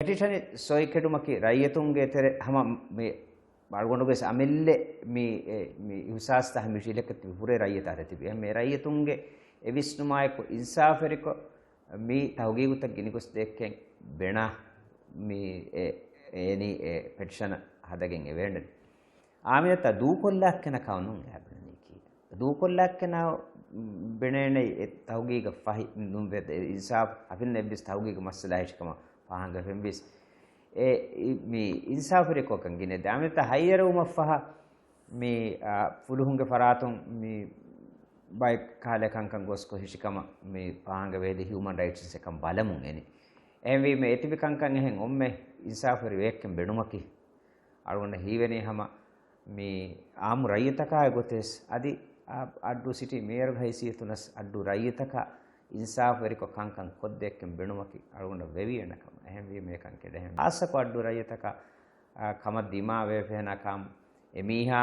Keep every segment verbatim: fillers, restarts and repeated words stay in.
ޓިޓަނި ސޮއިކެޑުމަކީ ރައްޔިތުންގެ ތެރެ ހަމަ މި އަޅުގަނޑުގެ ވެސް އަމިއްލެ މި، އެ، މި އިހުސާސްތައް ހަމަ ހިށިލެކެ ތިބި ހުރޭ ރައްޔިތާ ތިބި. އެހެން މި ރައްޔިތުންގެ އެ ވިސްނުމާއެކު އިންސާފުވެރިކޮށް މި ތަހުގީގުތައް ގިނިގޮސް ދޭކެން ބެނާ މި އެ، އޭނީ އެ ޕެޓިޝަނަށް ހަދަގެން އެވޭނެ. އާމިނަތާ ދޫކޮށްލާކެނަކާ ނޫން އެހާ ބެނެނީކީ. ދޫކޮށްލާކެނާ ބެނޭނެ އެ ތަހުގީގަށް ފަހި ނުވެ އިންސާފް އަފިން އެއްވެސް ތަހުގީގު މައްސަލާ ހިށިކަމަށް ފާހަގަވެންވީސް. އެ، މި އިންސާފުވެރިކޮށްކަން ގިނަ ދާމިތަ ހައްޔަރުވުމަށްފަހަ މި، އާ، ފުލުހުންގެ ފަރާތުން މި ބައެއް ކަހަލަ ކަންކަން ގޮސްކޮށް ހިށިކަމަށް މި ފާހަގަވެލި ހިއުމަން ރައިޓްސް އެކަން ބަލަމުން އެނި. އެހެންވީމަ އެތިބި ކަންކަން އެހެން އޮންމެ އިންސާފުވެރި ވެއެއްކެން ބެނުމަކީ އަޅުގަނޑަށް ހީވެނީ ހަމަ މި އާއްމު ރައްޔިތަކާ ގޮތެސް އަދި އަ-، އައްޑޫ ސިޓީ މޭޔަރުގެ ހައިސިއްޔަތުންނަސް އައްޑޫ ރައްޔިތަކަށް އިންސާފުވެރިކޮށް ކަންކަން ކޮށްދޭކެން ބެނުމަކީ އަޅުގަނޑަށް ވެވިއެނަކަމަށް. އެހެންވީމަ އެކަން ކެޑެހެން. ހާއްސަކޮށް އައްޑޫ ރައްޔިތަކަށް، އަ، ކަމަށް ދިމާވެފެނަކަމް އެމީހާ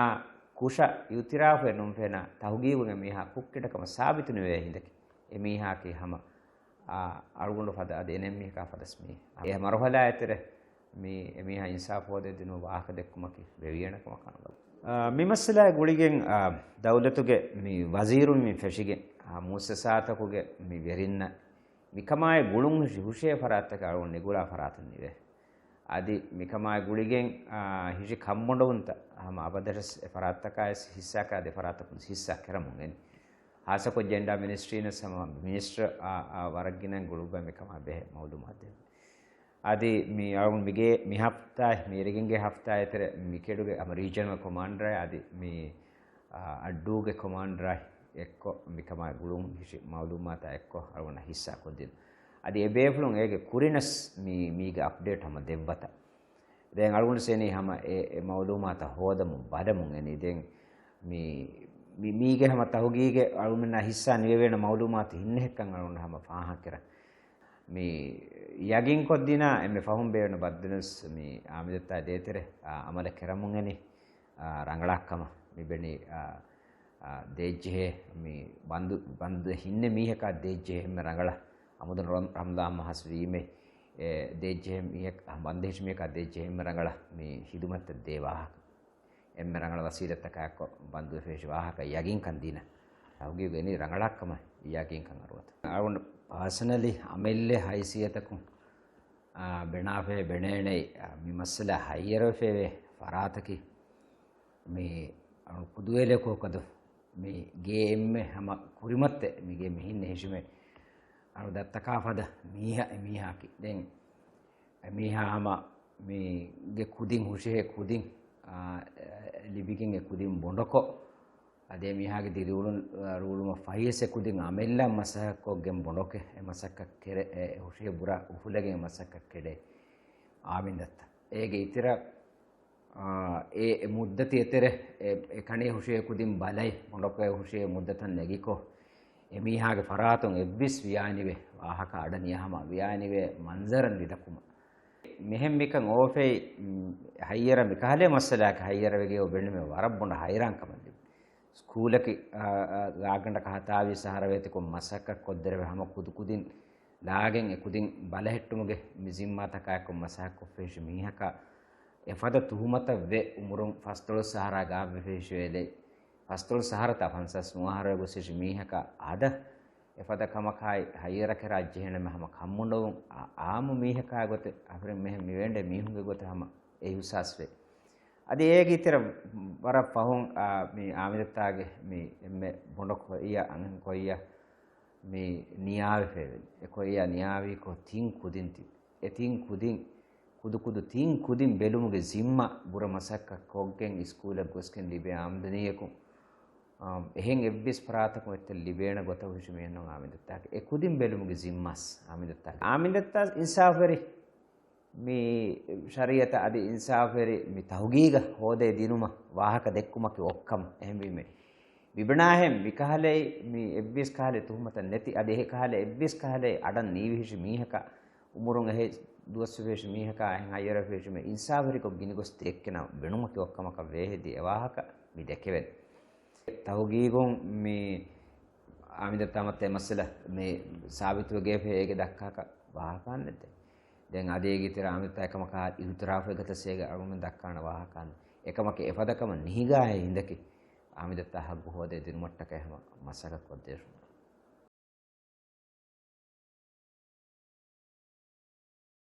ކުށަށް އިއުތިރާފުވެ ނުންފެނާ ތަހުގީގުގެ މީހާ ކުށްކެޑަކަމަށް ސާބިތުނުވޭ ހިނދަކީ އެމީހާއަކީ ހަމަ އާ، އަޅުގަނޑު ފަދަ އަދި އެނެއްމީހަކާ ފަދަސް މީ. އެ މަރުހަލާ އެތެރެ މީ އެމީހާ އިންސާފު ހޯދެ ދިނުމަށް ވާހަކަ ދެއްކުމަކީ ވެވިއެނަކަމަކަށް ނުލަބު. އާ، މި މައްސަލާ ގުޅިގެން، އާ، ދައުލަތުގެ މި ވަޒީރުން މި ފެށިގެން، އާ، މުއައްސަސާތަކުގެ މި ވެރިންނަށް މިކަމާއި ގުޅުން ހުށި ހުށޭ ފަރާތްތަކަށް އަޅުގަނޑު ނިގުޅާ ފަރާތުން ނިވޭ. އަދި މިކަމާއި ގުޅިގެން، އާ، ހިށި ކަންބޮޑުވުންތައް ހަމަ އަބަދަށް އެ ފަރާތްތަކާ އެސް ހިއްސާކާ ދެ ފަރާތަކުން ހިއްސާ ކެރަމުން އެން. ހާއްސަކޮށް ޖެންޑާ މިނިސްޓްރީނަސް ހަމަ މިނިސްޓަރ އާ، އާ، ވަރަށް ގިނަ ގުޅުއްވަ މިކަމާ ބެހޭ މައުލޫމާތު ދެއްވި. އަދި މި އަޅުގަނޑު މިގޭ މި ހަފްތާ، މި އިރިގެންގެ ހަފްތާ އެތެރެ މި ކެޑުގެ ހަމަ ރީޖަނަލް ކޮމާންޑަރ އަދި މި، އާ، އައްޑޫގެ ކޮމާންޑަރ އެއްކޮށް މިކަމާ ގުޅުން ހިށި މައުލޫމާތާ އެއްކޮށް އަޅުގަނޑަށް ހިއްސާ ކޮށްދިނު. އަދި އެ ބޭފުޅުން އޭގެ ކުރިނަސް މި، މީގެ އަޕްޑޭޓް ހަމަ ދެއްވަތަ. ދެން އަޅުގަނޑު ސޭނީ ހަމަ އެ، އެ މައުލޫމާތަށް ހޯދަމުން ބަލަމުން އެނީ. ދެން މި، މި، މީގެ ހަމަ ތަހުގީގެ އަޅުމެންނާ ހިއްސާ ނިވެވޭނެ މައުލޫމާތު ހިންނެހެއްކަން އަޅުގަނޑު ހަމަ ފާހަގަކެރަން. މި ޔަގީންކޮށްދިނާ އެންމެ ފަހުން ބޭނުން ބައްދަލުސް މި އާމިދައްތާ ދޭތެރެ، އާ، އަމަލަށް ކެރަމުން އެނީ، އާ، ރަނގަޅާ ކަމަށް މި ބެނީ، އާ، އާ، ދޭއްޖެހޭ މި ބަންދު، ބަންދު ހިންނެ މީހަކާ ދޭއްޖެހޭ އެންމެ ރަނގަޅަށް އަމުދުން ރަމް-، ރަމްޟާން މަހަސް ވީމެ، އެ، ދޭއްޖެހޭ މީހަކާ، ބަންދު ހިށި މީހަކާ ދޭއްޖެހޭ އެންމެ ރަނގަޅަށް މި ހިދުމަތްތައް ދޭ ވާހަކަ. އެންމެ ރަނގަޅަށް ވަސީލަތްތަކާ އެއްކޮށް ބަންދުވެފަ ހިށި ވާހަކަ ޔަގީންކަން ދިނަ. ތަހުގީގު އެނީ ރަނގަޅާ ކަމަށް ޔަގީންކަން އަރުވަތަ. އަޅުގަނޑު ޕާސަނަލީ އަމިއްލެ ހައިސިއްޔަތަކުން، އާ، ބެނާފައި ބެނޭނެ، އާ، މި މައްސަލަ ހައްޔަރުވެފައިވޭ ފަރާތަކީ މި އަޅު ކުދުވެލެ ކޯކަދު މި ގޭ އެންމެ ހަމަ ކުރިމައްތެ މި ގޭ މި ހިންނެ ހިށިމެ އަޅު ދައްތަކާ ފަދަ މީހަ އެ މީހާކީ. ދެން އެ މީހާ ހަމަ މި ގެ ކުދިން ހުށިހޭ ކުދިން، އާ، ލިބިގެން އެ ކުދިން ބޮނޑޮކޮށް، އަދި އެ މީހާގެ ދިރިއުޅުން، އާ، ރޫޅުމަށް ފަހިވެސް އެ ކުދިން އަމެއްލަ މަސައްކަތްކޮށްގެން ބޮނޑޮކެ އެ މަސައްކަތް ކެރެ، އެ ހުށިހޭ ބުރާ އުފުލެގެން އެ މަސައްކަތް ކެޑޭ އާމިން ދައްތަ. އޭގެ އިތިރަށް އާ، އެ، އެ މުއްދަތި އެތެރެ، އެ، އެ ކަނި ހުށިހޭ ކުދިން ބަލައި، ބޮނޑޮކޮށް ހުށިހޭ މުއްދަތަށް ނެގިކޮށް، އެ މީހާގެ ފަރާތުން އެއްވެސް ވިޔާނިވެ ވާހަކަ އަޑަނިޔަ ހަމަ ވިޔާނިވެ މަންޒަރަށް ނިދަކުމަށް. މިހެން މިކަން އޯފެއި، މް، ހައްޔަރަ މިކަހަލޭ މައްސަލާއަކަށް ހައްޔަރަވެގެ އޮ ބެނުމެ ވަރަށް ބޮނޑަ ހައިރާންކަމަށް ލިބި. ސްކޫލަކީ، އާ، އާ، ގާގަނޑަކަށް ހަތާވީސް އަހަރަށް ވޭތިކޮށް މަސައްކަތް ކޮށްދެރަވެ ހަމަ ކުދު ކުދިން ލާގެން އެ ކުދިން ބަލަހެއްޓުމުގެ މި ޒިންމާތަކާއެކު މަސައްކަތްކޮށްފަހި ހިށި މީހަކާ އެފަދަ ތުހުމަތަށް ވެ އުމުރުން ފަސްދޮޅަސް އަހަރާ ގާތްވެފަހި ހިށި ވެލެ، ފަސްދޮޅަސް އަހަރަތާ ފަންސާސް ނުވަ އަހަރު ގޮސް ހިށި މީހަކާ އާދަ، އެފަދަ ކަމަކާއި ހައްޔަރަކެރާ ޖެހޭނަމަ ހަމަ ކަންބޮނޑުވުން އާ، އާއްމު މީހަކާ ގޮތެއް އަހަރެން މިހެން މިވެންޑެ މީހުންގެ ގޮތަށް ހަމަ އެ އިހުސާސްވޭ. އަދި އޭގެ އިތިރަށް ވަރަށް ފަހުން، އާ، މި އާމިދައްތާގެ މި އެންމެ ބޮނޑު ކޮއްޔަށް އަންހެން ކޮއްޔަށް މި ނިޔާވެފައިވެނީ. އެ ކޮއްޔާ ނިޔާވީކޮށް ތިން ކުދިން ތި-، އެ ތިން ކުދިން، ކުދު ކުދު ތިން ކުދިން ބެލުމުގެ ޒިންމާ ބުރަ މަސައްކަތް ކޮށްގެން އިސްކޫލަށް ގޮސްގެން ލިބޭ އާމްދަނީއަކުން، އާ، އެހެން އެއްވެސް ފަރާތަކުން އެއްތައް ލިބޭނެ ގޮތަށް ހުށި މިހެންނޫން އާމިދައްތާގެ. އެ ކުދިން ބެލުމުގެ ޒިންމާސް އާމިދައްތާގެ. އާމިދައްތާ އިންސާފުވެރި މި ޝަރީއަތަށް އަދި އިންސާފުވެރި މި ތަހުގީގަށް ހޯދައި ދިނުމަށް ވާހަކަ ދެއްކުމަކީ އޮއްކަމަށް. އެހެންވީމެ، މިބަނާހެން މިކަހަލައި މި އެއްވެސް ކަހަލަ ތުހުމަތަށް ނެތި، އަދި އެ ކަހަލަ އެއްވެސް ކަހަލައި އަޑަން ނީވި ހިށި މީހަކަށް، އުމުރުން އެހެ ދުވަސްވެފަ ހިށި މީހަކާ އެހެން ހައްޔަރުވެފަ ހިށި މީ އިންސާފުވެރިކޮށް ގިނިގޮސް ދޭއްކެނަށް ބެނުމަކީ އޮއްކަމަކަށް ވޭހެދި އެ ވާހަކަ މި ދެކެވެން. ތަހުގީގުން މި އާމިދައްތާމަތް އެ މައްސަލަ މި ސާބިތުވެގެފެ އޭގެ ދައްކާކަށް ވާހަކަ ނެތް. ދެން އަދި އޭގެ ތެރޭ އާމިދަށް އެކަމަކާ އިއުތިރާފުވެގަތަސް އޭގެ އަޅުގަނޑުމެން ދައްކާނެ ވާހަކަ އަންނަ އެކަމަކު އެފަދަ ކަމަށް ނިހިގާ އެ ހިނދަކީ އާމިދަށް ހައްގު ހޯދައިދިނުމަށްޓަކައި ހަމަ މަސައްކަތް ކޮށްދޭށުން.